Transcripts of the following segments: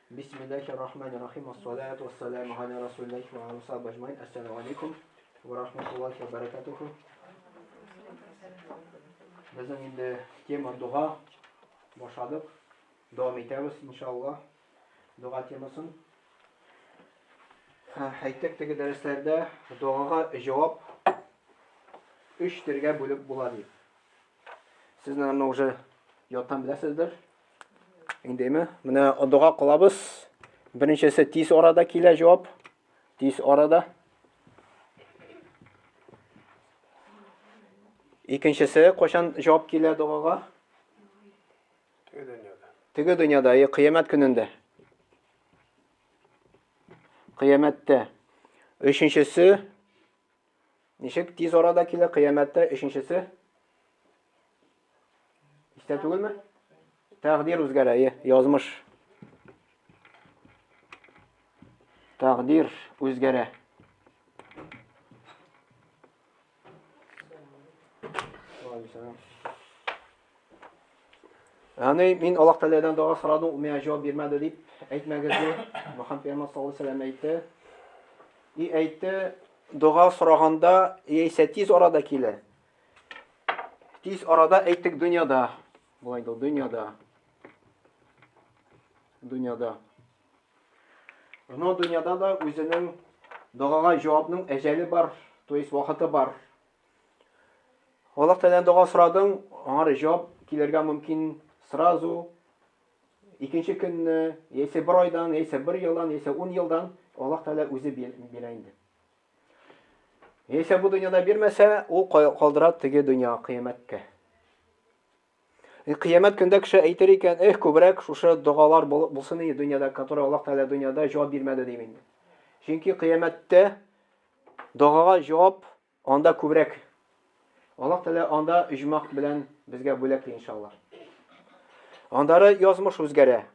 Бисмиллахи рахмани рахим. Ассалату вассаламу аля расулиллахи ва аля сахаби ажмаин. Ассаламу алейкум ва рахматуллахи ва баракатуху. Безнең инде тема дога башладык. Дәвам итәбез, иншалла. Дога темасын. Әйттек теге дәресләрдә догага җавап өч төргә бүлеп була дип. Сез, наверное, уже яттан беләсездер. Индеме? Менә дога кылабыз. Беренчесе тиз арада килә җавап. Тиз арада. Икенчесе кайчан җавап килә догага? Теге дөньяда. Теге дөньяда, и кыямәт көнендә. Кыямәттә. Өченчесе Ничек тиз арада килә кыямәттә өченчесе? Истә түгелме? Тәкъдир үзгәрә, язмыш. Тәкъдир үзгәрә. Ягъни мин Аллаһ Тәгаләдән дога сорадым, ул миңа җавап бирмәде дип әйтмәгез ди. Мөхәммәд пәйгамбәр саллаллаһу алейһи вәсәлләм әйтте. И әйтте, дога сораганда яисә тиз арада килә. Тиз арада әйттек дөньяда. Болай инде дөньяда. Дөньяда. Но дөньяда да үзенең догага җавапның әҗәле бар, то есть вакыты бар. Аллаһ Тәгаләдән дога сорадың, аңар җавап килергә мөмкин сразу, икенче көнне, яисә бер айдан, яисә бер елдан, яисә ун елдан Аллаһ Тәгалә үзе бирә инде. Яисә бу дөньяда бирмәсә, ул калдыра теге дөнья кыямәткә. Кыямәт көндә кеше әйтер икән, эх, күбрәк шушы догалар булсын иде дөньяда, который Аллаһ Тәгалә дөньяда җавап бирмәде дим инде. Чөнки кыямәттә догага җавап Анда күбрәк. Аллаһ Тәгалә анда оҗмах белән безгә бүләкли иншалла. Андары язмыш үзгәрә.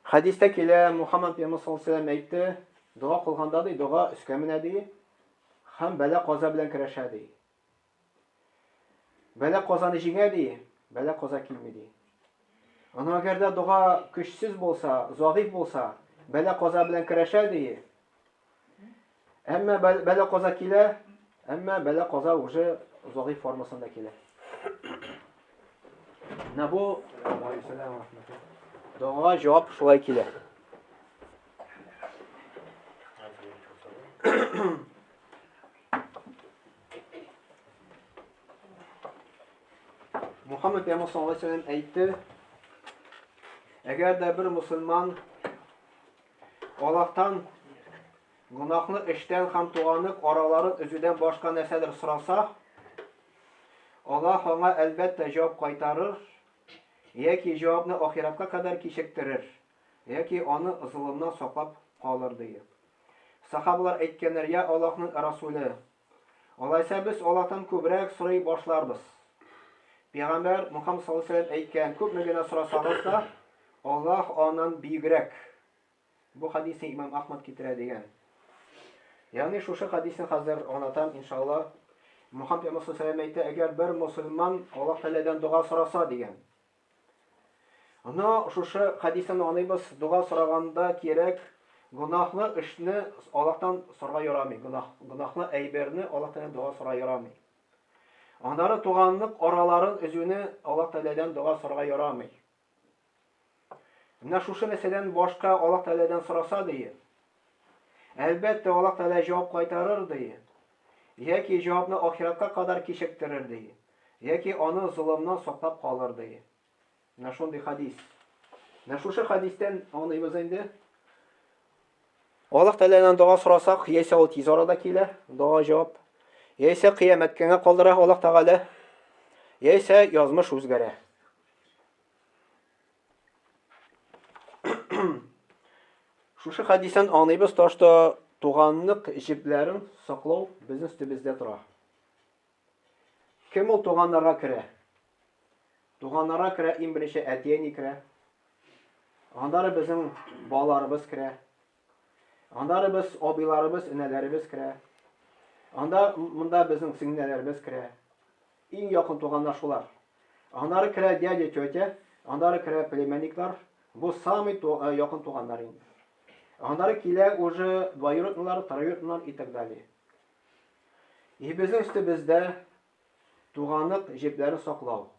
Хәдистә килә, Мухаммад пәйгамбәр саллаллаһу алейһи әйтте, дога кылганда ди, дога өскә менә ди, һәм бәла каза белән көрәшә ди. Бәла казаны җиңә ди, бәла каза килми ди. Ана әгәр дә дога көчсез булса, зәгыйфь булса, бәла каза белән көрәшә ди, Әмма бәла каза килә, әмма бәла каза уже загыйф формасында килә. Менә бу догага җавап шулай килә. Мухаммед пәйгамбәр саллаллаһу алейһи вәсәлләм әйтте, әгәр дә бер мусульман Аллаһтан гөнаһлы эштән һәм туганлык араларын өзүдән башка нәрсәдер сораса, Аллаһ аңа әлбәттә җавап кайтарыр, яки җавапны ахирәткә кадәр кичектерер, яки аны золымнан саклап калыр, ди. Сахабалар әйткәннәр, Я Аллаһның Расуле, алайса без Аллаһтан күбрәк сорый башларбыз. Пәйгамбәр Мухаммад саллаллаһу алейһи вәсәлләм әйткән, күпме генә сорасагыз да, Аллаһ аннан бөегрәк. Бу хадисне имам Ахмад китерә дигән. Ягъни шушы хадисне хәзер аңлатам, иншалла. Мухаммад пәйгамбәр саллаллаһу алейһи вәсәлләм әйтә, әгәр бер мусульман Аллаһ Тәгаләдән дога сораса дигән. Аны шушы хадистән аңлыйбыз, дога сораганда кирәк гөнаһлы эшне Аллаһтан сорарга ярамый, гөнаһ, гөнаһлы әйберне Аллаһтан дога сорарга ярамый. Аннары туганлык араларын өзүне Аллаһ Тәгаләдән дога сорарга ярамый. Менә шушы мәсьәләдән башка Аллаһ Тәгаләдән сораса ди, әлбәттә, Аллаһ Тәгалә җавап кайтарыр ди, яки җавапны ахирәткә кадәр кичектерер ди, яки аны золымнан саклап калыр ди. Менә шундый хадис. Менә шушы хадистән аңлыйбыз инде. Аллаһ Тәгаләдән дога сорасак, яисә ул тиз арада килә, дога җавап, яисә кыямәт көнгә калдыра Аллаһ Тәгалә, яисә язмыш үзгәрә. Шушы хадистән аңлыйбыз, то, что туганлык җепләрен саклау безнең өстебездә тора. Кем ул туганнарга керә? Туганнарга керә иң беренче әти-әни керә. Аннары безнең балаларыбыз керә. Аннары без абыйларыбыз, энәләребез керә. Анда монда безнең сеңлеләребез керә. Иң якын туганнар шулар. Аннары керә дядя, тетя, аннары керә племянниклар. Бу самый э, якын туганнар инде. Аннары килә уже двоюродныйлар, троюродныйлар и так далее. И безнең өстебездә туганлык җепләрен саклау.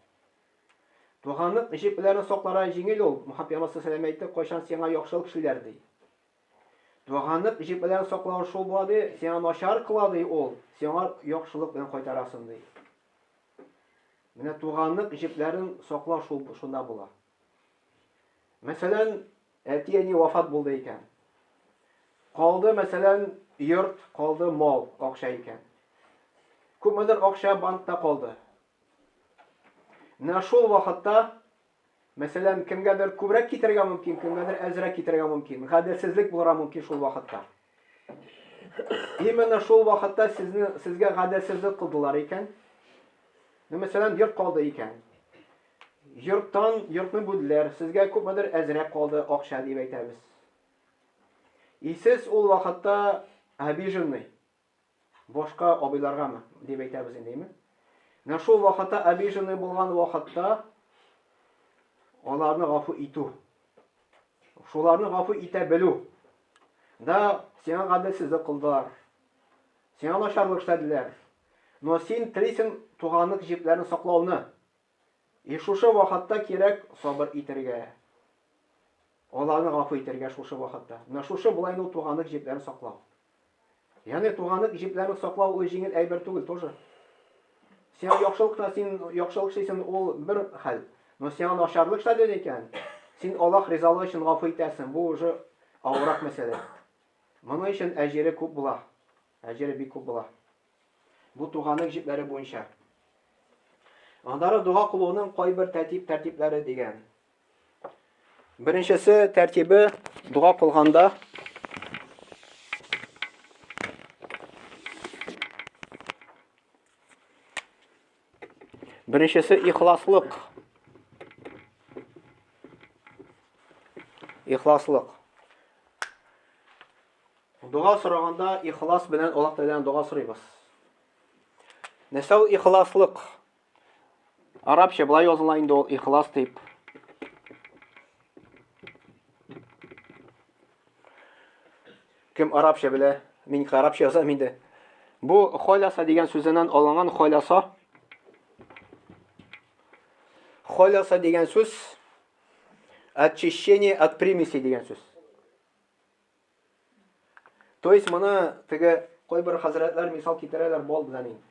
Туганлык җепләрен сакларга җиңел ул. Мөхәммәд пәйгамбәр саллаллаху әйтте, кайчан сиңа яхшылык эшлиләр ди. Туганлык җепләрен саклау шул була ди, сиңа начар кыла ди ул, сиңа яхшылык белән кайтарасын ди. Менә туганлык җепләрен саклау шул шунда була. Мәсәлән, әти-әни вафат булды икән. Калды, мәсәлән, йорт, калды мал, акча икән. Күпмедер акча банкта калды. Менә шул вакытта, мәсәлән, кемгәдер күбрәк китәргә мөмкин, кемгәдер әзрәк китәргә мөмкин. Гаделсезлек булырга мөмкин шул вакытта. Именно шул вакытта сезне сезгә гаделсезлек кылдылар икән. Ну, мәсәлән, йорт калды икән. Йорттан йортны бүлделәр, сезгә күпмедер әзрәк калды акча дип әйтәбез. И сез ул вакытта обиженный. Башка абыйларгамы дип әйтәбез инде, әйме? Менә шул вакытта обиженный булган вакытта аларны гафу итү. Шуларны гафу итә белү. Да, сиңа гаделсезлек кылдылар. Сиңа начарлык эшләделәр. Но син телисең туганлык җепләрен саклауны. И шушы вакытта кирәк сабыр итәргә. Аларны гафу итәргә шушы вакытта. Менә шушы була инде ул туганлык җепләрен саклау. Ягъни туганлык җепләрен саклау ул җиңел әйбер түгел тоже. Сиңа яхшылык та син яхшылык эшлисең, ул бер хәл. Но сиңа начарлык эшләде икән, син Аллаһ ризалыгы өчен гафу итәсең. Бу уже авыррак мәсьәлә. Моның өчен әҗере күп була. Әҗере бик күп була. Бу туганлык җепләре буенча. Аннары дога кылуның кайбер тәртип тәртипләре дигән. Беренчесе тәртибе дога кылганда Беренчесе ихласлык. Ихласлык. Дога сораганда ихлас белән Аллаһ Тәгаләдән дога сорыйбыз. Нәрсә ул ихласлык? Арабча былай языла инде ул ихлас дип. Кем арабча белә? Мин арабча язам инде. Бу халяса дигән сүзеннән алынган халяса. Халяса дигән сүз очищение от примесей дигән сүз. То есть моны теге кайбер хәзрәтләр мисал китерәләр бал белән инде.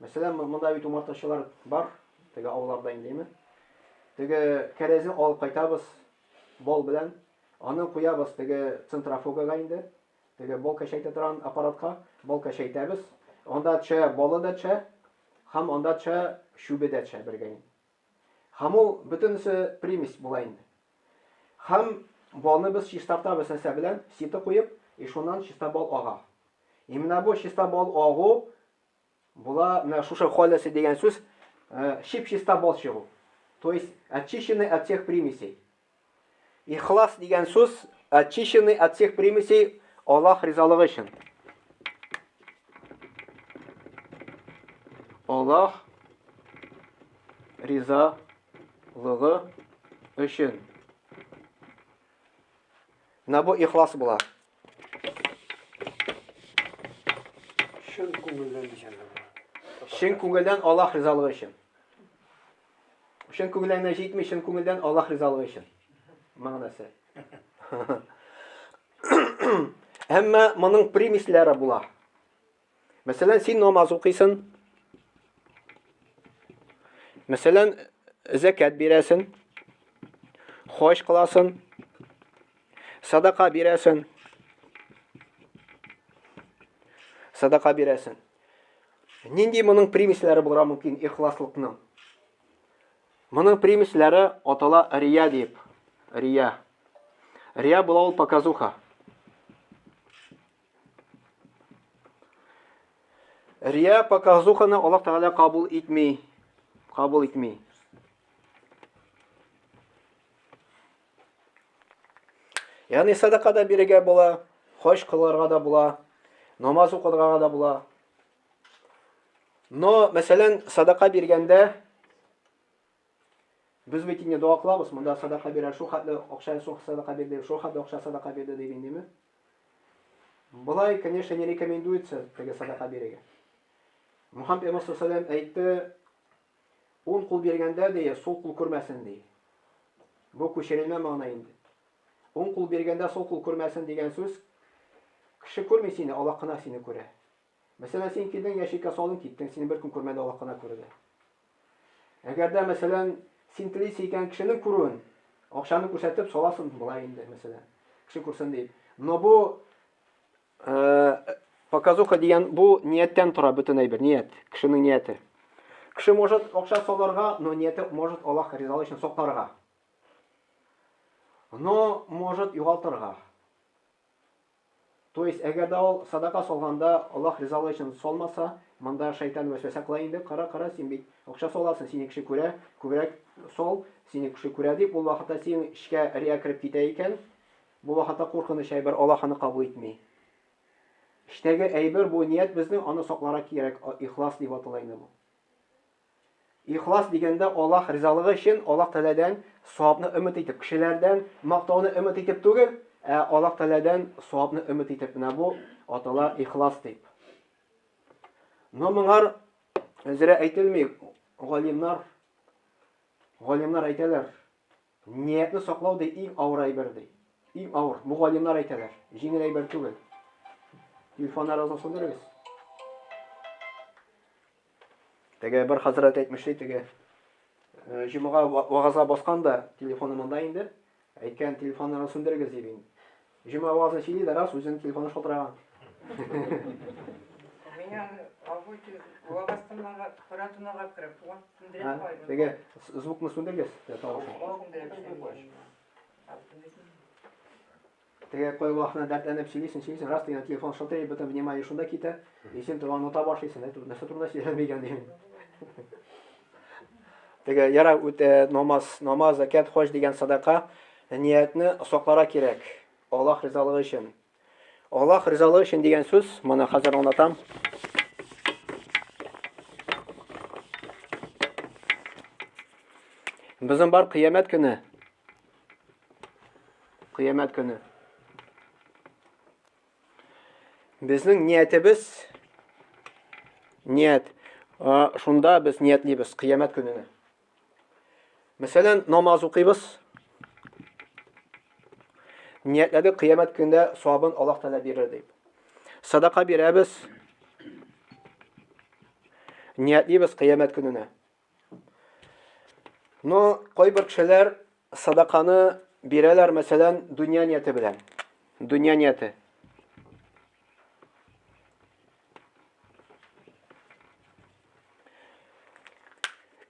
Мәсәлән, монда бит умартачылар бар, теге авылларда инде, әйме? Теге кәрәзне алып кайтабыз бал белән, аны куябыз теге центрофугага инде, теге бал кәчәйтә торган аппаратка, бал кәчәйтәбез. Анда төшә балы да төшә, һәм анда төшә чүбе дә төшә бергә инде. Һәм ул бөтенесе примесь була инде. Һәм балны без чистартабыз нәрсә белән? Сито куеп, и шуннан чиста бал ага. И менә бу чиста бал агу була, менә шушы халәсе дигән сүз, э, чип-чиста бал чыгу. То есть очищенный от всех примесей. Ихлас дигән сүз очищенный от всех примесей Аллаһ ризалыгы өчен. Аллаһ ризалыгы өчен. Менә бу ихлас була. Чын күңелдән дисәң дә була. Чын күңелдән Аллаһ ризалыгы өчен. Чын күңелдән генә җитми, чын күңелдән Аллаһ ризалыгы өчен. Мәгънәсе. Әмма моның примесләре була. Мәсәлән, син намаз укыйсың. Мәсәлән, зәкят бирәсең. Хаҗ кыласың. Садака бирәсең. Садака бирәсең. Нинди моның примесләре булырга мөмкин ихласлыкның? Моның примесләре атала рия дип. Рия. Рия була ул показуха. Рия показуханы Аллаһ Тәгалә кабул итми. Кабул итми. Ягъни садака да бирергә була, хаҗ кылырга да була, намаз укырга да була. Но, мәсәлән, садака биргәндә Без бит инде дога кылабыз, монда садака бирә, шул хәтле акча шул садака бирде, шул хәтле акча садака бирде дип индеме? Болай, конечно, не рекомендуется теге садака бирергә. Мухаммед пәйгамбәр саллаллаху әйтте, ун кул биргәндә ди, сул кул күрмәсен ди. Бу күчерелмә мәгънә инде. Уң кул биргәндә сул кул күрмәсен дигән сүз, кеше күрми сине, Аллаһ кына сине күрә. Мәсәлән, син килдең, ящикка салдың, киттең, сине беркем күрмәде, Аллаһ кына күрде. Әгәр дә, мәсәлән, син телисең икән кешенең күрүен, акчаны күрсәтеп саласың болай инде, мәсәлән, кеше күрсен дип. Но бу показуха дигән бу нияттән тора бөтен әйбер, ният, кешенең нияте. Кеше может акча салырга, но нияте может Аллаһ ризалыгы өчен сакларга. Но может югалтырга. То есть, әгәр дә ул садака салганда Аллаһ ризалыгы өчен салмаса, монда шайтан вәсвәсә кыла инде, кара, кара, син бит акча саласың, сине кеше күрә, күбрәк сал, сине кеше күрә дип, ул вакытта синең эчкә рия кереп китә икән, бу вакытта куркыныч әйбер, Аллаһ аны кабул итми. Эчтәге әйбер бу ният безнең, аны сакларга кирәк, ихлас дип атала инде бу. Ихлас дигәндә Аллаһ ризалыгы өчен Аллаһ Тәгаләдән савапны өмет итеп, кешеләрдән мактауны өмет итеп түгел, ә Аллаһ Тәгаләдән савапны өмет итеп. Менә бу атала ихлас дип. Но моңар зря әйтелми. Галимнар галимнар әйтәләр. Ниятне саклау ди иң авыр әйбер ди. Иң авыр. Бу галимнар әйтәләр. Җиңел әйбер түгел. Телефоннарыгызны сүндерегез. Теге бер хәзрәт әйтмешли, теге э, җомга вагазга баскан да телефоны монда инде. Әйткән телефоннарны сүндерегез дип инде. Җомга вагазын сөйли дә рас үзенең телефоны шалтыраган. Меня абый вагаз тыңларга, Коръән тыңларга кереп, Теге звукны сүндергез, тавышын. Теге кой вакытында дәртләнеп сөйлисең, сөйлисең, раз дигән телефон шылтырый, бөтен внимание шунда китә. И син торган оныта башлыйсың, әйтеп, нәрсә турында сөйләдем икән дим. Теге яра үтә намаз, намаз, закят, хаҗ дигән садака ниятне сакларга кирәк. Аллаһ ризалыгы өчен. Аллаһ ризалыгы өчен дигән сүз, моны хәзер аңлатам. Безнең бар кыямәт көне. Кыямәт көне. Безнең ниятебез ният. Шунда без ниятлибез кыямәт көненә. Мәсәлән, намаз укыйбыз. Ниятләдек кыямәт көндә савабын Аллаһ Тәгалә бирер дип. Садака бирәбез. Ниятлибез кыямәт көненә. Но кайбер кешеләр садаканы бирәләр, мәсәлән, дөнья нияте белән. Дөнья нияте.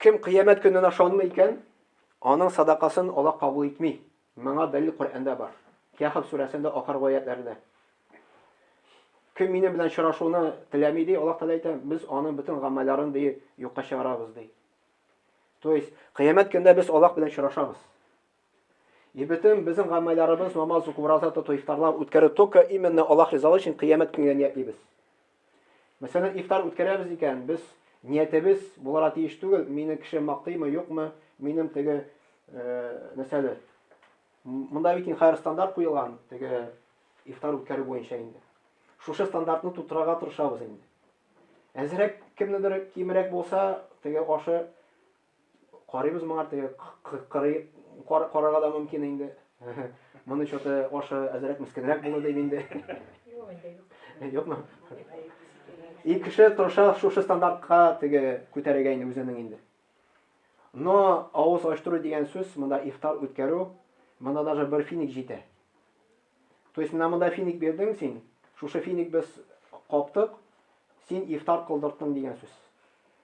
Кем кыямәт көненә ышанмый икән, аның садакасын Аллаһ кабул итми. Моңа дәлил Коръәндә бар. Кәһф сүрәсендә ахыргы аятләрдә. Кем минем белән очрашуны теләми ди, Аллаһ Тәгалә әйтә, без аның бөтен гамәлләрен ди юкка чыгарабыз ди. То есть кыямәт көндә без Аллаһ белән очрашабыз. И бөтен безнең гамәлләребез, намаз уку, ураза тоту, ифтарлар үткәрү только именно Аллаһ ризалыгы өчен кыямәт көнгә ниятлибез. Мәсәлән, ифтар үткәрәбез икән, без ниятебез булырга тиеш түгел, мине кеше мактыймы, юкмы, минем теге э, нәрсәле. Монда бит инде хәзер стандарт куелган, теге ифтар үткәрү буенча инде. Шушы стандартны тутырырга тырышабыз инде. Әзрәк кемнедер кимрәк булса, теге ашы Карыйбыз моңа теге кырый карарга да мөмкин инде. Моны что-то ашы әзрәк мескенрәк булды дип инде. Юк инде, юк. Юкмы? И кеше тырыша шушы стандартка теге күтәрергә инде үзенең инде. Но авыз ачтыру дигән сүз, монда ифтар үткәрү, монда даже бер финик җитә. То есть менә монда финик бирдең син, шушы финик без каптык, син ифтар кылдырттың дигән сүз.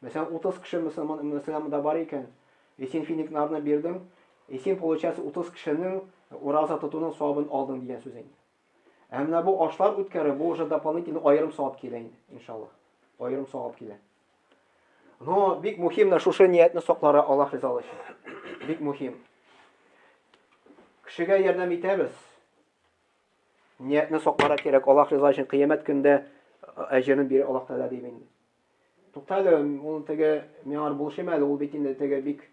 Мәсәлән, 30 кеше мөселман, мәсәлән, монда бар икән, и син финикларны бирдең, и син, получается, 30 кешенең ураза тотуның савабын алдың дигән сүз инде. Ә менә бу ашлар үткәрү, бу уже дополнительно аерым савап килә инде, иншаллаһ. Аерым савап килә. Но бик мөһим менә шушы ниятне сакларга Аллаһ ризалыгы өчен. Бик мөһим. Кешегә ярдәм итәбез. Ниятне сакларга кирәк. Аллаһ ризалыгы өчен кыямәт көндә әҗерен бирер Аллаһ Тәгалә дип инде. Тукта әле, ул теге миңа булышыйм әле, ул бит инде теге бик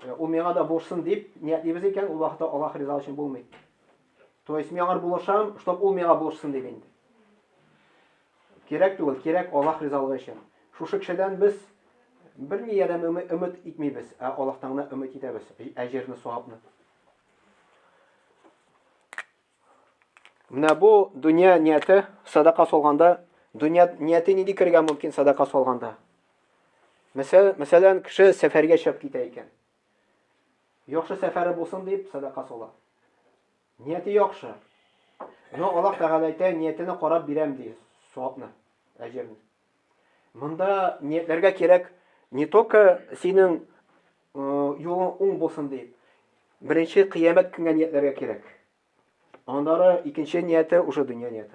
Э, ул миңа да булышсын дип ниятлибез икән, ул вакытта Аллаһ ризалыгы өчен булмый. То есть мин аңар булышам, чтоб ул миңа булышсын дип инде. Кирәк түгел, кирәк Аллаһ ризалыгы өчен. Шушы кешедән без бер ни ярдәм өмет итмибез, ә Аллаһтан гына өмет итәбез, әҗерне, савапны. Менә бу дөнья нияте садака салганда, дөнья нияте нинди керергә мөмкин садака салганда? Мәсәл, мәсәлән, кеше сәфәргә чыгып китә икән. Яхшы сәфәре булсын дип садака сала. Нияте яхшы. Но Аллаһ Тәгалә әйтә, ниятенә карап бирәм ди, савапны, әҗерне. Монда ниятләргә кирәк не только синең э, юлың уң булсын дип. Беренче кыямәт көнгә ниятләргә кирәк. Аннары икенче нияте уже дөнья нияте.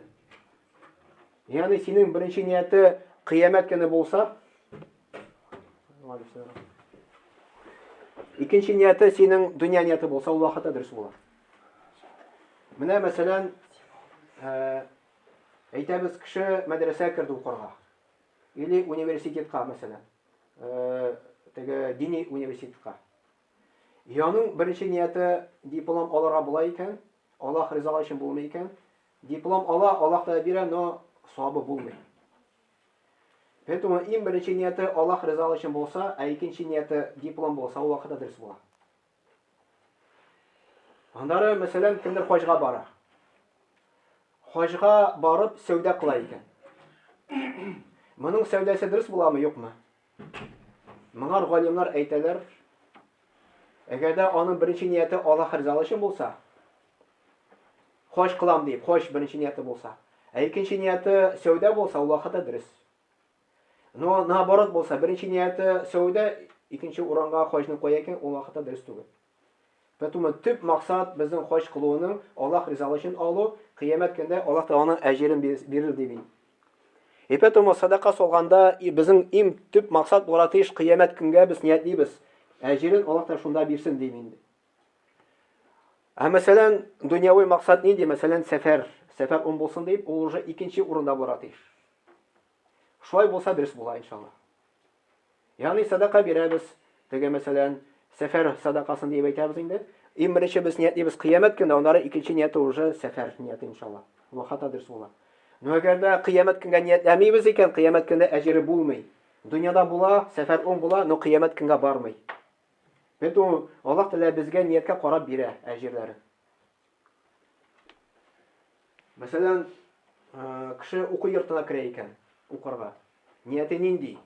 Ягъни синең беренче нияте кыямәт көне булса, икенче нияте синең дөнья нияте булса, ул вакытта дөрес була. Менә мәсәлән, э, әйтәбез, кеше мәдрәсә керде укырга. Или университетка, мәсәлән. Э, теге дини университетка. Яның беренче нияте диплом алырга була икән, Аллаһ ризалыгы өчен булмый икән. Диплом ала, Аллаһ та бирә, но савабы булмый. Поэтому иң беренче нияте Аллаһ ризалыгы өчен булса, ә икенче нияте диплом булса, ул вакытта дөрес була. Аннары, мәсәлән, кемдер хаҗга бара. Хаҗга барып сәүдә кыла икән. Моның сәүдәсе дөрес буламы, юкмы? Моңар галимнар әйтәләр, әгәр дә аның беренче нияте Аллаһ ризалыгы өчен булса, хаҗ кылам дип, хаҗ беренче нияте булса, ә икенче нияте сәүдә булса, ул вакытта дөрес. Но наоборот булса, беренче нияте сәүдә, икенче урынга хаҗны куя икән, ул вакытта дөрес түгел. Поэтому төп максат безнең хаҗ кылуының Аллаһ ризалыгы өчен алу, кыямәт көндә Аллаһ Тәгаләнең әҗерен бирер дип. И поэтому садака салганда безнең иң төп максат булырга тиеш кыямәт көнгә без ниятлибез. Әҗерен Аллаһ Тәгалә шунда бирсен дип инде. Ә мәсәлән, дөньяви максат нинди? Мәсәлән, сәфәр. Сәфәр ун булсын дип, ул уже икенче урында булырга тиеш. Шулай булса дөрес була, иншалла. Ягъни садака бирәбез, теге мәсәлән, сәфәр садакасын дип әйтәбез инде. Иң беренче без ниятлибез кыямәт көне, аннары икенче нияте уже сәфәр нияте иншалла. Бу хата дөрес була. Но әгәр дә кыямәт көнгә ниятләмибез икән, кыямәт көндә әҗере булмый. Дөньяда була, сәфәр уң була, но кыямәт көнгә бармый. Поэтому Аллаһ Тәгалә безгә нияткә карап бирә әҗерләрен. Мәсәлән, э, кеше уку йортына керә икән, укырга. Нияте нинди?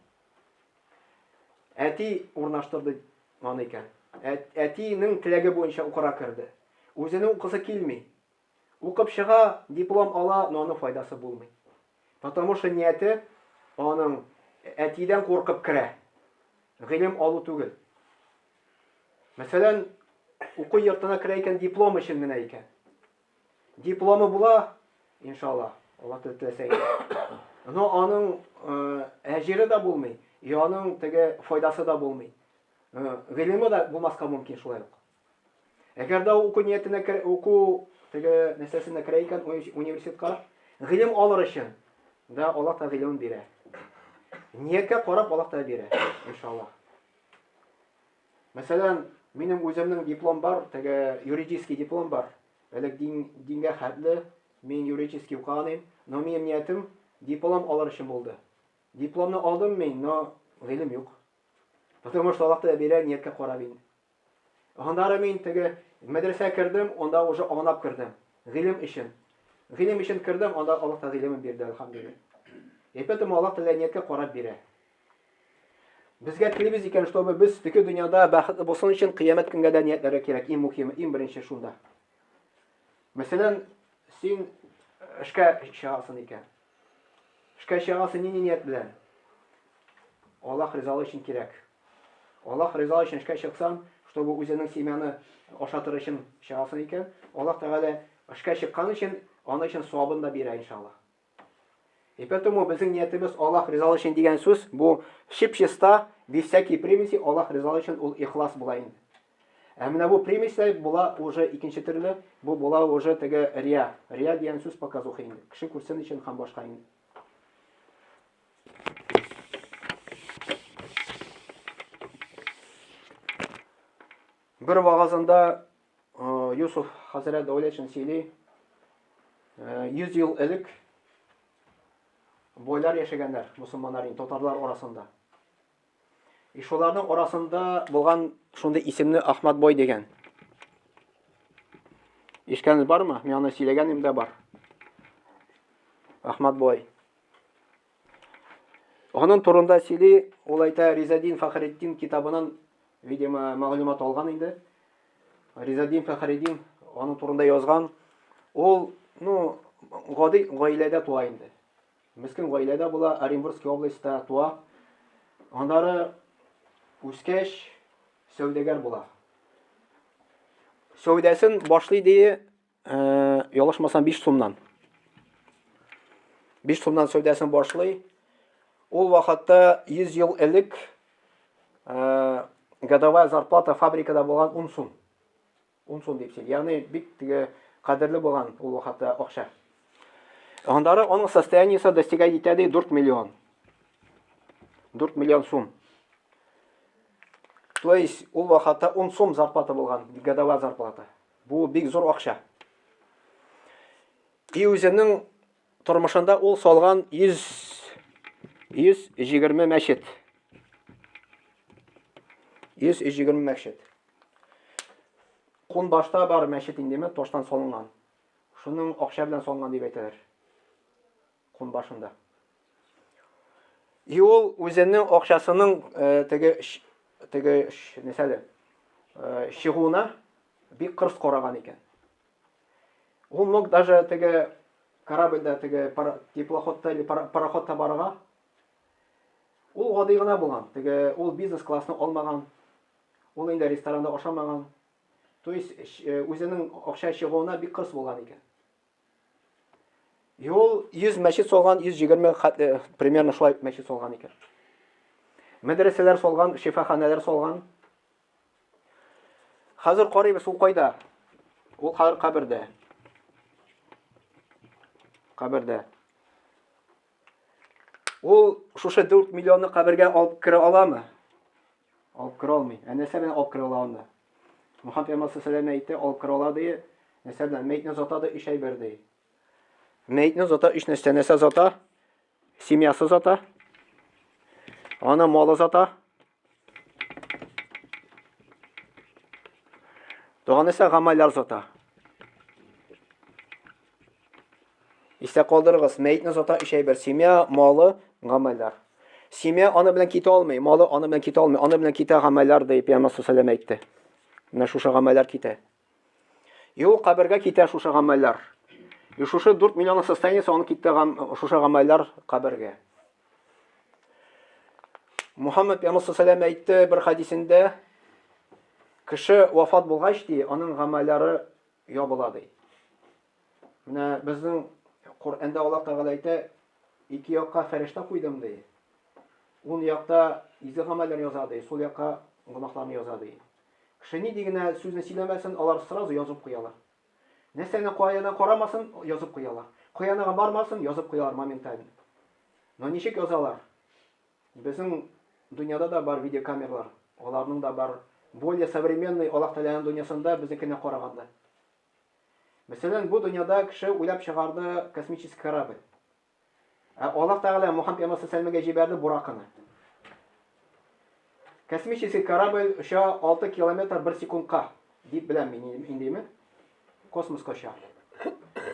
Әти урнаштырды аны икән. Әтинең теләге буенча укырга керде. Үзенең укысы килми. Укып чыга, диплом ала, но аның файдасы булмый. Потому что нияте аның әтидән куркып керә. Гыйлем алу түгел. Мәсәлән, уку йортына керә икән, диплом өчен генә икән. Дипломы була, иншалла, Алла теләсә инде. Но аның э, әҗере дә булмый, и аның теге файдасы да булмый. Э, гыйлеме дә булмаска мөмкин шулай ук. Әгәр дә уку ниятенә керә, уку теге нәрсәсенә керә икән университетка, гыйлем алыр өчен, да Аллаһ та гыйлемен бирә. Нияткә карап Аллаһ та бирә, иншалла. Мәсәлән, минем үземнең диплом бар, теге юридический диплом бар. Элек дин, дингә хәтле мин юридический укыган идем, но минем ниятем диплом алыр өчен булды. Дипломны алдым мин, но гыйлем юк. Потому что Аллаһ Тәгалә бирә нияткә карап инде. Аннары мин теге мәдрәсә кердем, анда уже аңлап кердем. Гыйлем өчен. Гыйлем өчен кердем, анда Аллаһ Тәгалә гыйлемен бирде, әлхәмдүлилләһ. И поэтому Аллаһ Тәгалә нияткә карап бирә. Безгә телибез икән, чтобы без теге дөньяда бәхетле булсын өчен кыямәт көнгә дә ниятләргә кирәк. Иң мөһиме, иң беренче шунда. Мәсәлән, син эшкә чыгасың икән. Эшкә чыгасың нинди ният белән? Аллаһ ризалыгы өчен кирәк. Аллаһ ризалыгы өчен эшкә чыксаң, чтобы үзеңнең семьяны ашатыр өчен чыгасың икән, Аллаһ Тәгалә эшкә чыккан өчен, аны өчен савабын да бирә иншаллаһ. И поэтому безнең ниятебез Аллаһ ризалыгы өчен дигән сүз, бу чип-чиста, без всякие примеси, Аллаһ ризалыгы өчен ул ихлас була инде. Ә менә бу примеси була уже икенче төрле, бу була уже теге рия. Рия дигән сүз показуха инде. Кеше күрсен өчен һәм башка инде. Бер вагазында Юсуф хәзрәт Дәүләтшин сөйли, 100 ел элек байлар яшәгәннәр, мусульманнар, татарлар арасында. И шуларның арасында булган шундый исемле Ахмат бай дигән. Ишкәнегез бармы? Мин аны сөйләгәнем дә бар. Ахмат бай. Аның турында сөйли, ул әйтә Ризадин Фахретдин китабыннан, видимо, мәгълүмат алган инде. Ризадин Фахретдин аның турында язган. Ул, ну, гади гаиләдә туа инде. Мескен гаиләдә була, Оренбургский областьта туа. Аннары үскәч сәүдәгәр була. Сәүдәсен башлый ди, э, ялгышмасам 5 сумнан. 5 сумнан сәүдәсен башлый. Ул вакытта 100 ел элек э, годовая зарплата фабрикада булган 10 сум. 10 сум дип сөйли. Ягъни бик теге кадерле булган ул вакытта акча. Аннары аның состояниесе достигать итә ди 4 миллион. 4 миллион сум. То есть ул вакытта 10 сум зарплата булган, годовая зарплата. Бу бик зур акча. И үзенең тормышында ул салган 100 120 мәчет. 120 мәчет. Кунбашта бар мәчет индеме, таштан салынган. Шуның акча белән салынган дип әйтәләр. Кунбашында. И ул үзенең акчасының э, теге теге нәрсәле э, чыгуына бик кырыс караган икән. Ул мог даже теге корабльдә теге теплоходта или пароходта барырга. Ул гади гына булган. Теге ул бизнес классны алмаган. Ул инде ресторанда ашамаган. То есть э, үзенең акча чыгуына бик кырыс булган икән. И ул 100 мәчет салган, 120 хәтле примерно шулай мәчет салган икән. Мәдрәсәләр салган, шифаханәләр салган. Хәзер карыйбыз, ул кайда? Ул хәзер кабердә. Кабердә. Ул шушы 4 миллионны кабергә алып керә аламы? Алып керә алмый. Ә нәрсә белән алып керә ала анда? Мөхәммәд пәйгамбәр саллаллаху әйтте, алып керә ала ди. Нәрсә белән? Мәйтне зата да өч әйбер ди. Мәйтне зата өч нәрсә. Нәрсә зата? Семьясы зата. Аны малы зата. Тагын нәрсә? Гамәлләр зата. Истә калдырыгыз, мәетне зата өч әйбер: семья, малы, гамәлләр. Семья аны белән китә алмый, малы аны белән китә алмый, аны белән китә гамәлләр дип Пәйгамбәр саллаллаху әйтте. Менә шушы гамәлләр китә. Юл кабергә китә шушы гамәлләр. И шушы 4 миллионлык состояниесе аны китте шушы гамәлләр кабергә. Мухаммад пәйгамбәр саллаллаху әйтте бер хадисендә, кеше вафат булгач ди, аның гамәлләре ябыла ди. Менә безнең Коръәндә Аллаһ Тәгалә әйтә, ике якка фәрештә куйдым ди. Ун якта изге гамәлләр яза ди, сул якка гөнаһларны яза ди. Кеше нинди генә сүзне сөйләмәсен, алар сразу язып куялар. Нәрсәне каяна карамасын, язып куялар. Каяна бармасын, язып куялар моментально. Но ничек язалар? Безнең дөньяда да бар видеокамералар. Аларның да бар более современный Аллаһ Тәгаләнең дөньясында безнекенә караганда. Мәсәлән, бу дөньяда кеше уйлап чыгарды космический корабль. Ә Аллаһ Тәгалә Мухаммад пәйгамбәр саллаллаху җибәрде Бураканы. Космический корабль оча 6 километр бер секундка дип беләм мин индеме? Космоска оча.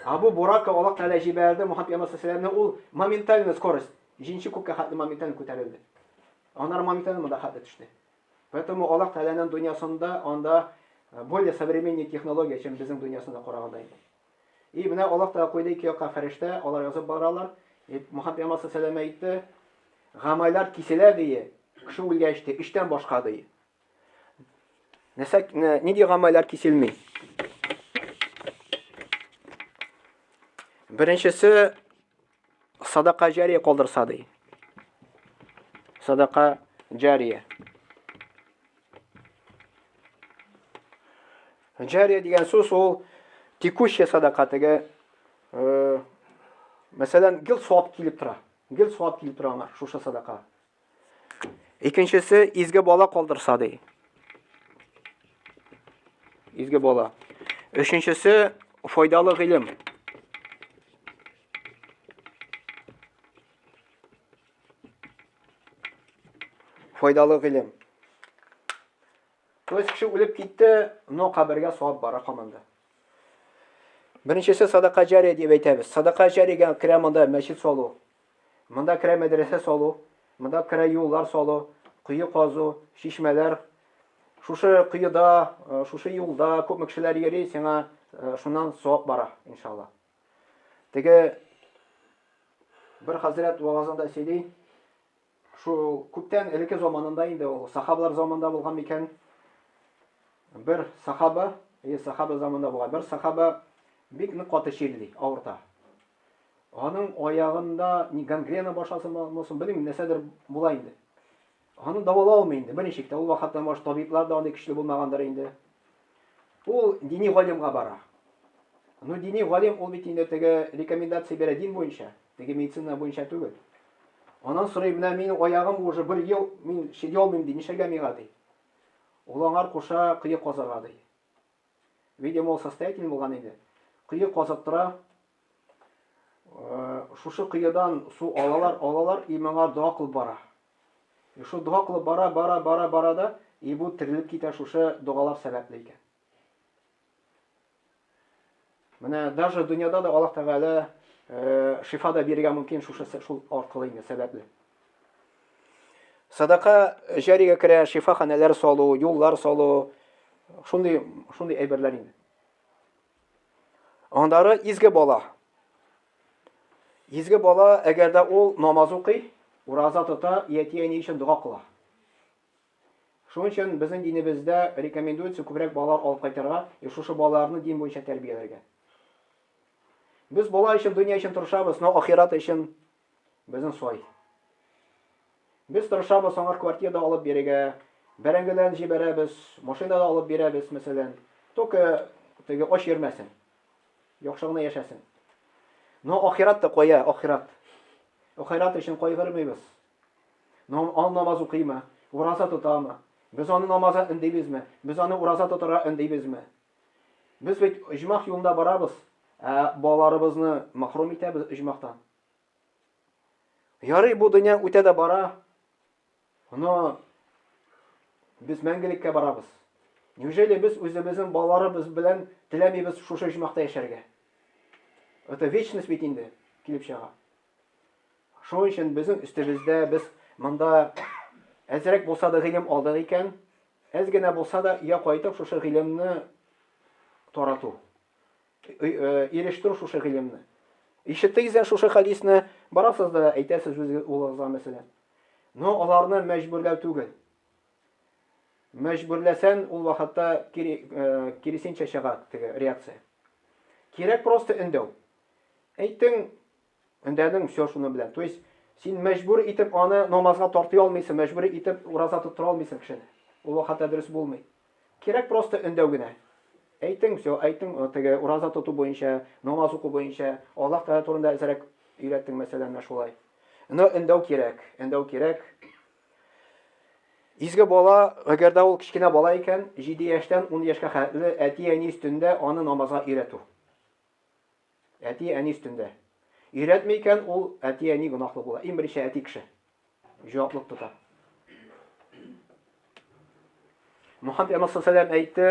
Ә бу Бурака Аллаһ Тәгалә җибәрде Мухаммад пәйгамбәр саллаллаху ул моментальная скорость, җиденче күккә хәтле моментально күтәрелде. Аннары моментально монда хәтле төште. Поэтому Аллаһ Тәгаләнең дөньясында анда э, более современный технология, чем безнең дөньясында караганда инде. И менә Аллаһ Тәгалә куйды ике якка фәрештә, алар язып баралар. И Мухаммад пәйгамбәр саллаллаху әйтте, гамәлләр киселә ди, кеше үлгәч ди, өчтән башка ди. Нәрсә, нинди гамәлләр киселми? Беренчесе садака җария калдырса ди. Садака җария. Җария дигән сүз ул текущая садака теге э, мәсәлән, гел савап килеп тора. Гел савап килеп тора аңа шушы садака. Икенчесе изге бала калдырса ди. Изге бала. Өченчесе файдалы гыйлем. Файдалы гыйлем. То есть кеше үлеп китте, но кабергә савап бара һаман да. Беренчесе садака җария дип әйтәбез. Садака җариягә керә монда мәчет салу, монда керә мәдрәсә салу, монда керә юллар салу, кое казу, чишмәләр. Шушы коеда, э, шушы юлда күпме кешеләр йөри, сиңа э, шуннан савап бара, иншалла. Теге бер хәзрәт вагазында сөйли, Шул күптән элекке заманында инде ул сахабалар заманында булган микән? Бер сахаба, е сахаба заманында булган бер сахаба бик нык каты чирли, авырта. Аның аягында ни гангрена башласынмы, белмим, нәрсәдер була инде. Аны дәвалау алмый инде, берничек тә. Ул вакытта баш табиблар да андый көчле булмагандыр инде. Ул дини галимгә бара. Ну, дини галим ул бит инде теге рекомендация бирә дин буенча, теге медицина буенча түгел. Аннан сорый, менә минем аягым уже бер ел, мин чиги алмыйм ди, нишләргә миңа ди. Ул аңар куша кое казырга ди. Видимо, ул состоятельный булган инде. Кое казыттыра. Э, шушы коедан су алалар, алалар, и моңа дога кылып бара. И шул дога кылып бара, бара, бара, бара да, и бу терелеп китә шушы догалар сәбәпле икән. Менә даже дөньяда да Аллаһ Тәгалә э, шифа да бирергә мөмкин шушы шул аркылы инде сәбәпле. Садака җаригә керә, шифаханәләр салу, юллар салу, шундый шундый әйберләр инде. Аннары изге бала. Изге бала, әгәр дә ул намаз укый, ураза тота, әти-әни өчен дога кыла. Шуның өчен безнең динебездә рекомендуется күбрәк балалар алып кайтырга и шушы балаларны дин буенча тәрбияләргә. Без бала өчен, дөнья өчен тырышабыз, но ахират өчен безнең сай. Без тырышабыз аңа квартира да алып бирергә, бәрәңгеләрен җибәрәбез, машина да алып бирәбез, мәсәлән. Только теге ач йөрмәсен. Яхшы гына яшәсен. Но ахират та кая, ахират. Ахират өчен кайгырмыйбыз. Ул намаз укыймы? Ураза тотамы? Без аны намазга өндибезме? Без аны ураза тотарга өндибезме? Без бит оҗмах юлында барабыз, ә балаларыбызны махрум итәбез оҗмахтан. Ярый, бу дөнья үтә дә бара, но без мәңгелеккә барабыз. Неужели без үзебезнең балаларыбыз белән теләмибез шушы оҗмахта яшәргә? Это вечность бит инде килеп чыга. Шуның өчен безнең өстебездә без монда әзрәк булса да гыйлем алдык икән, әз генә булса да өйгә кайтып шушы гыйлемне тарату, э, ирештерү шушы гыйлемне. Ишеттегез шушы хәдисне, барасыз да әйтәсез үз улыгызга мәсәлән. Но аларны мәҗбүрләү түгел. Мәҗбүрләсән, ул вакытта кире, э, киресенчә чыга теге реакция. Кирәк просто өндәү. Әйттең, Өндәдең, все шуны белән. То есть син мәҗбүр итеп аны намазга тартый алмыйсың, мәҗбүр итеп ураза тоттыра алмыйсың кешене. Ул вакытта дөрес булмый. Кирәк просто өндәү генә. Әйтең, все, әйтең, теге ураза тоту буенча, намаз уку буенча, Аллаһ Тәгалә турында әзрәк өйрәттең, мәсәлән, менә шулай. Но өндәү кирәк, өндәү кирәк. Изге бала, әгәр дә ул кечкенә бала икән, 7 яшьтән 10 яшькә хәтле әти-әни өстендә аны намазга өйрәтү. Әти-әни өстендә. Өйрәтми икән, ул әти-әни гөнаһлы була. Иң беренче әти кеше җаваплык тота. Мухаммед пәйгамбәр саллаллаху әйтте,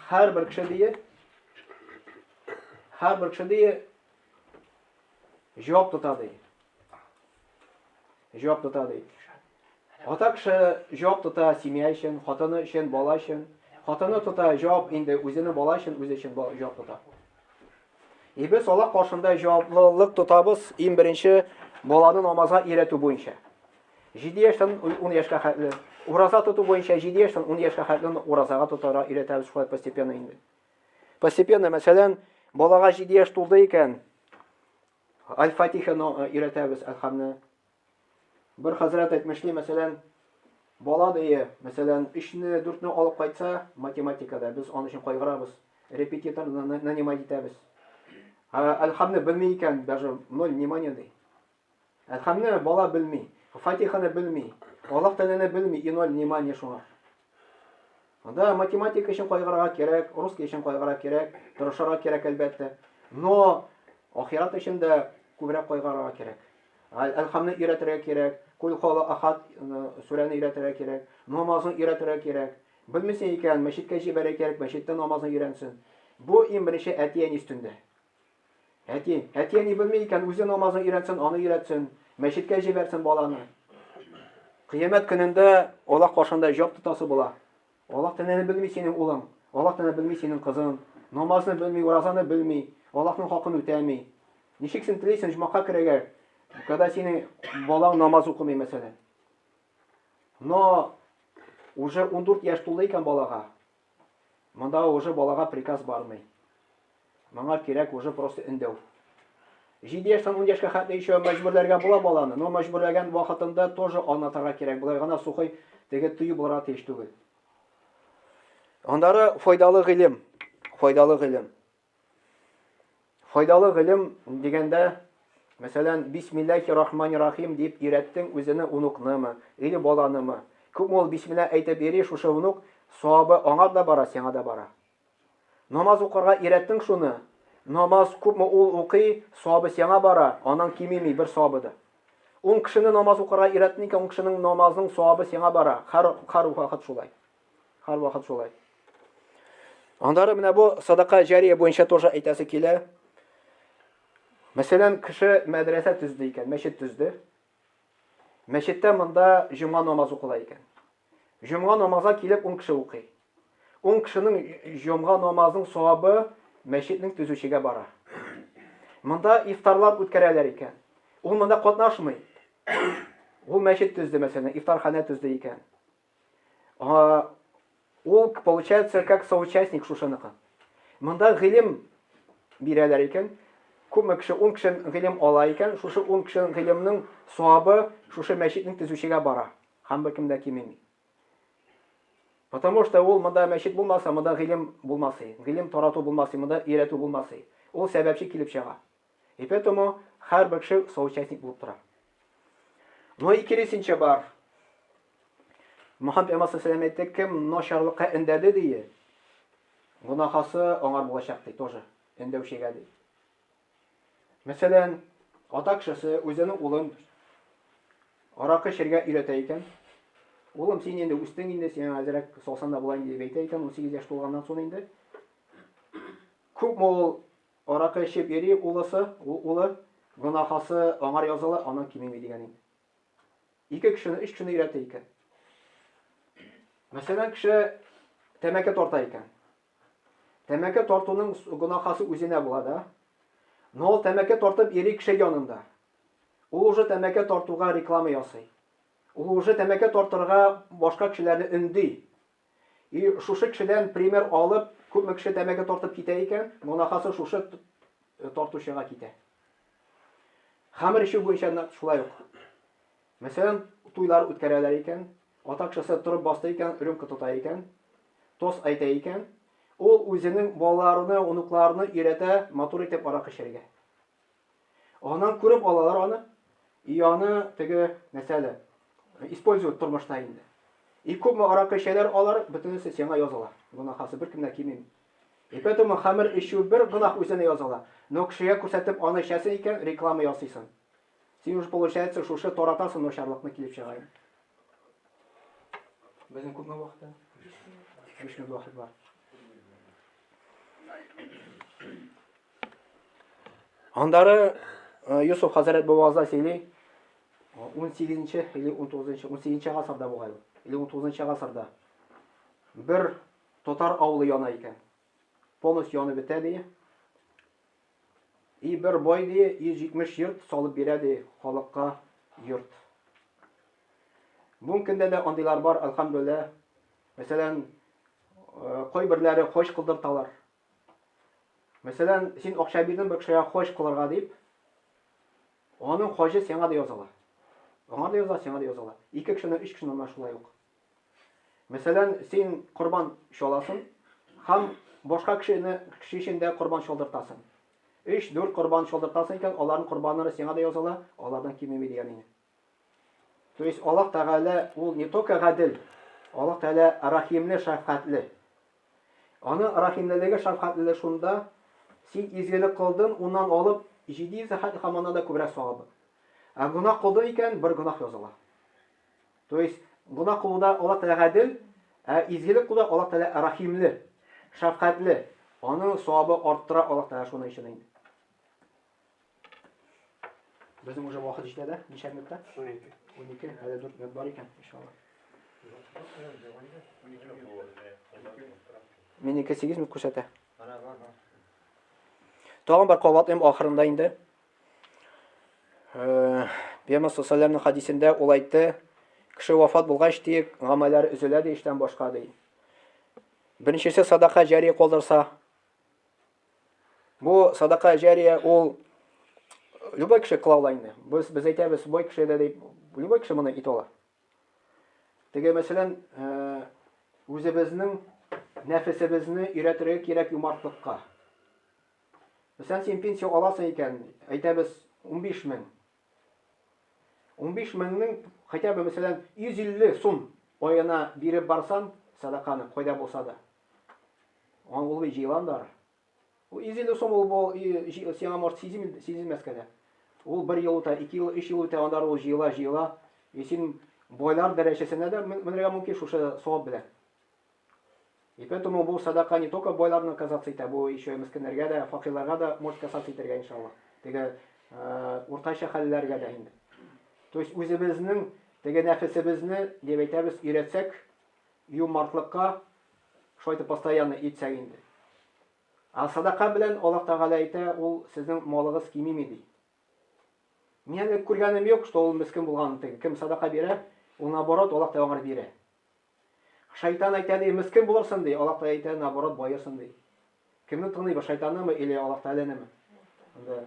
һәрбер кеше дие, һәрбер кеше дие җавап тота ди. Җавап тота ди. Ата кеше җавап тота семья өчен, хатыны өчен, бала өчен. Хатыны тота җавап инде үзенең бала өчен, үзе өчен җавап тота. И без Аллаһ каршында җаваплылык тотабыз иң беренче баланы намазга өйрәтү буенча. 7 яшьтән 10 яшькә хәтле. Ураза тоту буенча 7 яшьтән 10 яшькә хәтле уразага тотарга өйрәтәбез шулай постепенно инде. Постепенно, мәсәлән, балага 7 яшь тулды икән, Аль-Фатиханы өйрәтәбез, Әлхәмне. Бер хәзрәт әйтмешли, мәсәлән, бала дие, мәсәлән, өчне, дүртне алып кайтса, математикада без аның өчен кайгырабыз, репетитор нанимать итәбез. Ә Әлхәмне белми икән, даже ноль внимания ди. Әлхәмне бала белми, Фатиханы белми, Аллаһ Тәгаләне белми, и ноль внимания шуңа. Да, математика өчен кайгырырга кирәк, русский өчен кайгырырга кирәк, тырышырга кирәк, әлбәттә. Но ахират өчен дә күбрәк кайгырырга кирәк. Әлхамны өйрәтергә кирәк, Кул хуалла ахад сүрәне өйрәтергә кирәк, намазны өйрәтергә кирәк. Белмисең икән, мәчеткә җибәрергә кирәк, мәчеттә намазны өйрәнсен. Бу иң беренче әти-әни өстендә. Әти, әти-әни белми икән, үзе намазны өйрәтсен, аны өйрәтсен, мәчеткә җибәрсен баланы. Кыямәт көнендә Аллаһ каршында җавап тотасы була. Аллаһ Тәгаләне белми синең улың, Аллаһ Тәгаләне белми синең кызың, намазны белми, уразаны белми, Аллаһның хакын үтәми. Ничек син телисең җомака керергә, когда синең балаң намаз укымый, мәсәлән? Но уже 14 яшь тулды икән балага, Монда уже балага приказ бармый. Моңа кирәк уже просто өндәү. 7 яшьтән 10 яшькә хәтле еще мәҗбүрләргә була баланы, но мәҗбүрләгән вакытында тоже аңлатырга кирәк. Болай гына сухой теге тыю булырга тиеш түгел. Аннары файдалы гыйлем. Файдалы гыйлем. Файдалы гыйлем дигәндә, мәсәлән, бисмиллахи рахмани рахим дип өйрәттең үзене унукнымы, или баланымы. Күпме ул бисмилла әйтеп йөри, шушы унук савабы аңа да бара, сиңа да бара. Намаз укырга өйрәттең шуны. Намаз күпме ул укый, савабы сиңа бара, аннан кимеми бер савабы да. Ун кешене намаз укырга өйрәттең икән, ун кешенең намазының савабы сиңа бара. Һәр һәр вакыт шулай. Һәрвакыт шулай. Аннары менә бу садака җария буенча тоже әйтәсе килә. Мәсәлән, кеше мәдрәсә төзде икән, мәчет төзде. Мәчеттә монда җомга намазы укыла икән. Җомга намазга килеп 10 кеше укый. 10 кешенең җомга намазының савабы мәчетнең төзүчегә бара. Монда ифтарлар үткәрәләр икән. Ул монда катнашмый. Ул мәчет төзде, мәсәлән, ифтарханә төзде икән. А, ул, получается, как соучастник шушыныкы. Монда гыйлем бирәләр икән. Күпме кеше, 10 кеше гыйлем ала икән, шушы 10 кеше гыйлемнең савабы шушы мәчетнең төзүчегә бара. Һәм беркем дә кимеми. Потому что ул монда мәчет булмаса, монда гыйлем булмас. Гыйлем тарату булмас, монда өйрәтү булмас. Ул сәбәпче килеп чыга. И поэтому һәрбер кеше соучастник булып тора. Но и киресенчә бар. Мөхәммәд пәйгамбәр саллаллаху әйтте, кем начарлыкка өндәде ди, гөнаһасы аңар булачак ди, тоже өндәүчегә ди. Мәсәлән, ата кешесе үзенең улын аракы эчәргә өйрәтә икән. Улым, син инде үстең инде, сиңа әзрәк салсан да була инде дип әйтә икән, 18 яшь тулганнан соң инде. Күпме ул Аракы эчеп йөри улысы, ул улы, гөнаһасы аңар языла, аннан кимеми дигән инде. Ике кешене, өч кешене өйрәтә икән. Мәсәлән, кеше тәмәке тарта икән. Тәмәке тартуның гөнаһасы үзенә була да. Но ул тәмәке тартып йөри кеше янында. Ул уже тәмәке тартуга реклама ясый. Ул уже тәмәке тартырга башка кешеләрне өнди. И шушы кешедән пример алып, күпме кеше тәмәке тартып китә икән, гөнаһасы шушы тартучыга китә. Хәмер эчү буенча нәкъ шулай ук. Мәсәлән, туйлар үткәрәләр икән, ата кешесе торып басты икән, рюмка тота икән, тост әйтә икән, ул үзенең балаларына, онукларына өйрәтә матур итеп аракы эчәргә. Аннан күреп алалар аны, и аны теге нәрсәле используют тормышта инде. И күпме аракы эчәләр алар, бөтенесе сиңа языла. Гөнаһасы беркем дә кимеми. И поэтому хәмер эчү бер гөнаһ үзенә языла. Но кешегә күрсәтеп аны эчәсең икән, реклама ясыйсың. Син уже получается шушы таратасың начарлыкны килеп чыга. Безнең күпме вакыт? 5 минут вакыт бар. Андары э, Юсуф хәзрәт бу вазда сөйли. 18 или 19 18 гасырда бугай ул. Или 19 гасырда. Бер татар авылы яна икән. Полностью янып бетә ди. И бер бай ди 170 йорт салып бирә ди халыкка йорт. Бүгенге көндә дә андыйлар бар, әлхәмдүлилләһ. Мәсәлән, э, кайберләре хаҗ кылдырталар. Мәсәлән, син акча бирдең бер кешегә хаҗ кылырга дип, аның хаҗы сиңа да языла. Аңа да языла, сиңа да языла. Ике кешене, өч кешене менә шулай ук. Мәсәлән, син корбан чаласың һәм башка кешене кеше өчен дә корбан чалдыртасың. Өч, дүрт корбан чалдыртасың икән, аларның корбаннары сиңа да языла, алардан кимеми дигән инде. То есть Аллаһ Тәгалә ул не только гадел, Аллаһ Тәгалә рәхимле, шәфкатьле. Аның рәхимлелеге, шәфкатьлелеге шунда, син изгелек кылдың, уннан алып 700 хәтле һәм аннан да күбрәк савабы. Ә гөнаһ кылдың икән, бер гөнаһ языла. То есть гөнаһ кылуда Аллаһ Тәгалә гадел, ә изгелек кылуда Аллаһ Тәгалә рәхимле, шәфкатьле. Аның савабы арттыра Аллаһ Тәгалә шуның өчен инде. Безнең уже вакыт җитә дә, ничә минутта? 12. 12, әле 4 минут бар икән, иншалла. Минеке 8 минут күрсәтә. Тагын бер кабатлыйм ахырында инде. Э, Пәйгамбәр саллаллаху хадисендә ул әйтте, кеше вафат булгач ди, гамәлләре өзелә ди, эштән башка ди. Беренчесе садака җария калдырса, Бу садака җария ул любой кеше кыла ала инде. Без без әйтәбез, бай кеше дә дип, любой кеше моны итә ала. Теге мәсәлән, э, үзебезнең нәфесебезне өйрәтергә кирәк юмартлыкка. Мәсәлән, син пенсия аласың икән, әйтәбез 15 мең. 15 меңнең хотя бы, мәсәлән, 150 сум аена биреп барсан, садаканы, кайда булса да. Ул ул бит җыелган да. Ул 150 сум ул бу сиңа может сизелмәскә дә. Ул бер ел үтә, ике ел, өч ел үтә, аннары ул җыела, җыела. И син байлар дәрәҗәсенә дә менергә мөмкин шушы савап белән. И поэтому бу садака не только байларны касаться итә, бу еще и мескеннәргә дә, факирларга да может касаться итәргә, иншаллаһ. Теге уртача хәлләргә дә инде. То есть үзебезнең теге нәфесебезне, дип әйтәбез, өйрәтсәк, юмартлыкка, шулай итеп постоянно итсәк инде. Ә садака белән Аллаһ Тәгалә әйтә, ул сезнең малыгыз кимеми ди. Мин әле күргәнем юк, что ул мескен булган теге. Кем садака бирә, ул наоборот Аллаһ Тәгалә аңар бирә. Шайтан әйтә ди, мескен булырсың ди, Аллаһ Тәгалә әйтә, наоборот баерсың ди. Кемне тыңлыйбыз, шайтаннымы или Аллаһ Тәгаләнеме? Анда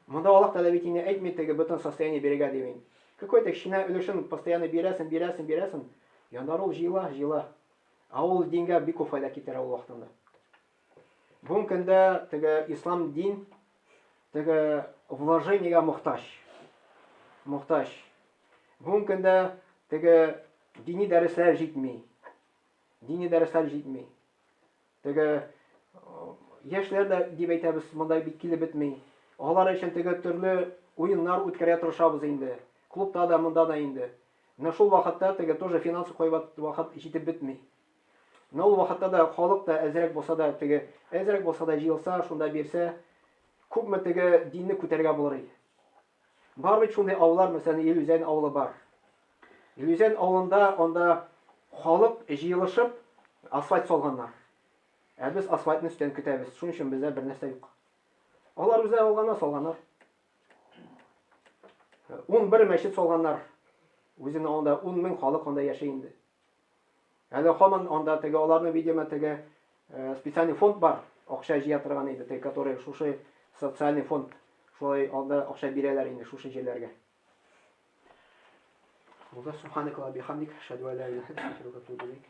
Монда Аллаһ Тәгалә бит инде әйтми теге бөтен состояние бирергә дип инде. Какой-то кечкенә өлешен постоянно бирәсең, бирәсең, бирәсең. Яннары ул җыела, җыела. Ә ул дингә бик күп файда китерә ул вакытында. Бүгенге көндә теге ислам дин теге вложениегә мохтаҗ. Мохтаҗ. Бүгенге көндә теге дини дәресләр җитми. Дини дәресләр җитми. Теге яшьләр дә дип әйтәбез, монда бик килеп бетми. Алар өчен теге төрле уеннар үткәрә тырышабыз инде. Клубта да, монда да инде. Менә шул вакытта теге тоже финансы кайвакыт вакыт җитеп бетми. Менә ул вакытта да халык та әзрәк булса да теге әзрәк булса да җыелса, шунда бирсә, күпме теге динне күтәрергә булыр иде. Бар бит шундый авыллар, мәсәлән, Илүзән авылы бар. Илүзән авылында анда халык җыелышып асфальт салганнар. Ә без асфальтны өстән көтәбез. Шуның өчен бездә бер нәрсә юк. Алар үзләре алганнар, салганнар. 11 мәчет салганнар. Үзенең авылында 10 мең халык анда яши инде. Әле һаман анда теге аларның, видимо, теге э, специальный фонд бар, акча җыя торган инде, теге, который шушы социальный фонд, шулай анда акча бирәләр инде шушы җирләргә. Булды, субханакалла бихамдик, шәдү ла илаһа илля анта, астагфирука ва атубу илейк.